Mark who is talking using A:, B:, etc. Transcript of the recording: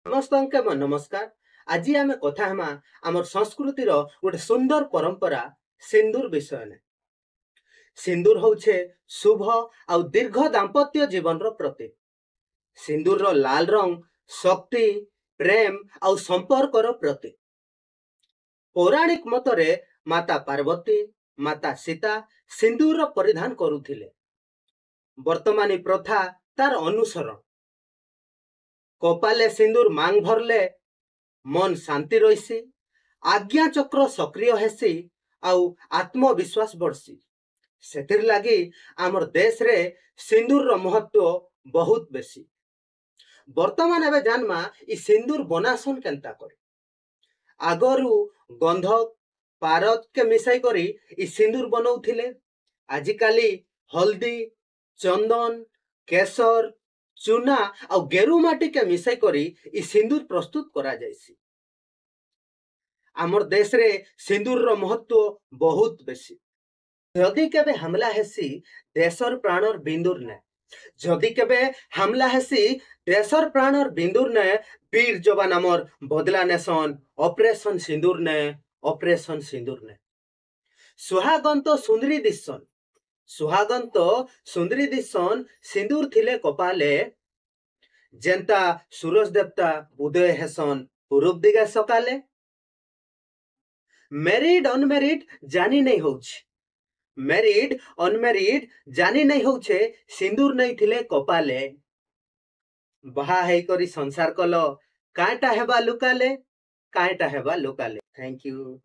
A: ସମସ୍ତଙ୍କୁ ମୋ ନମସ୍କାର। ଆଜି ଆମେ କଥା ହେମା ଆମର ସଂସ୍କୃତିର ଗୋଟେ ସୁନ୍ଦର ପରମ୍ପରା ସିନ୍ଦୁର ବିଷୟରେ। ସିନ୍ଦୁର ହଉଛେ ଶୁଭ ଆଉ ଦୀର୍ଘ ଦାମ୍ପତ୍ୟ ଜୀବନର ପ୍ରତୀକ। ସିନ୍ଦୁରର ଲାଲ ରଙ୍ଗ ଶକ୍ତି, ପ୍ରେମ ଆଉ ସମ୍ପର୍କର ପ୍ରତୀକ। ପୌରାଣିକ ମତରେ ମାତା ପାର୍ବତୀ, ମାତା ସୀତା ସିନ୍ଦୁରର ପରିଧାନ କରୁଥିଲେ। ବର୍ତ୍ତମାନ ଏ ପ୍ରଥା ତାର ଅନୁସରଣ। କପାଲେ ସିନ୍ଦୁର ମାଙ୍ଗ ଭରଲେ ମନ ଶାନ୍ତି ରହିସି, ଆଜ୍ଞା ଚକ୍ର ସକ୍ରିୟ ହେସି ଆଉ ଆତ୍ମବିଶ୍ୱାସ ବଢସି। ସେଥିର ଲାଗି ଆମର ଦେଶରେ ସିନ୍ଦୁରର ମହତ୍ଵ ବହୁତ ବେଶୀ। ବର୍ତ୍ତମାନ ଏବେ ଜାନମା ଇ ସିନ୍ଦୁର ବନାସନ୍ କେନ୍ତା କରି। ଆଗରୁ ଗନ୍ଧକ ପାରଦ କେ ମିଶାଇ କରି ଇ ସିନ୍ଦୁର ବନଉଥିଲେ। ଆଜିକାଲି ହଳଦୀ, ଚନ୍ଦନ, କେଶର, ଚୁନା ଆଉ ଗେରୁ ମାଟି କେ ମିଶାଇ କରି ଇ ସିନ୍ଦୁର ପ୍ରସ୍ତୁତ କରାଯାଇସି। ଆମର ଦେଶରେ ସିନ୍ଦୁରର ମହତ୍ଵ ବହୁତ ବେଶୀ। ଯଦି କେବେ ହାମଲା ହେସି ଦେଶର ପ୍ରାଣର ବିନ୍ଦୁର ନେ, ଯଦି କେବେ ହାମଲା ହେସି ଦେଶର ପ୍ରାଣର ବିନ୍ଦୁର ନେ, ବୀର ଯବାନ ଆମର ବଦଲା ନେସନ୍ ଅପରେସନ ସିନ୍ଦୁର ନେ, ଅପରେସନ ସିନ୍ଦୁର ନେ। ସୁହାଗନ୍ତ ସୁନ୍ଦରୀ ଦିଶନ୍, ସୁହାଗନ୍ତ ସୁନ୍ଦରୀ ଦିଶନ୍ ସିନ୍ଦୁର ଥିଲେ କପାଲେ, ଯେନ୍ତା ସୂରଜ ଦେବତା ଉଦୟ ହେସନ୍ ପୂରବ ଦିଗେ ସକାଲେ। ମ୍ୟାରିଡ ଅନମ୍ୟାରିଡ ଜାନି ନାଇଁ ହଉଛି, ମ୍ୟାରିଡ ଅନମ୍ୟାରିଡ ଜାନି ନାଇଁ ହଉଛେ ସିନ୍ଦୁର ନେଇଥିଲେ କପାଲେ। ବାହା ହେଇକରି ସଂସାର କଲ କାଏଁଟା ହେବା ଲୁକାଲେ, କାଏଁଟା ହେବା ଲୁକାଲେ। Thank you.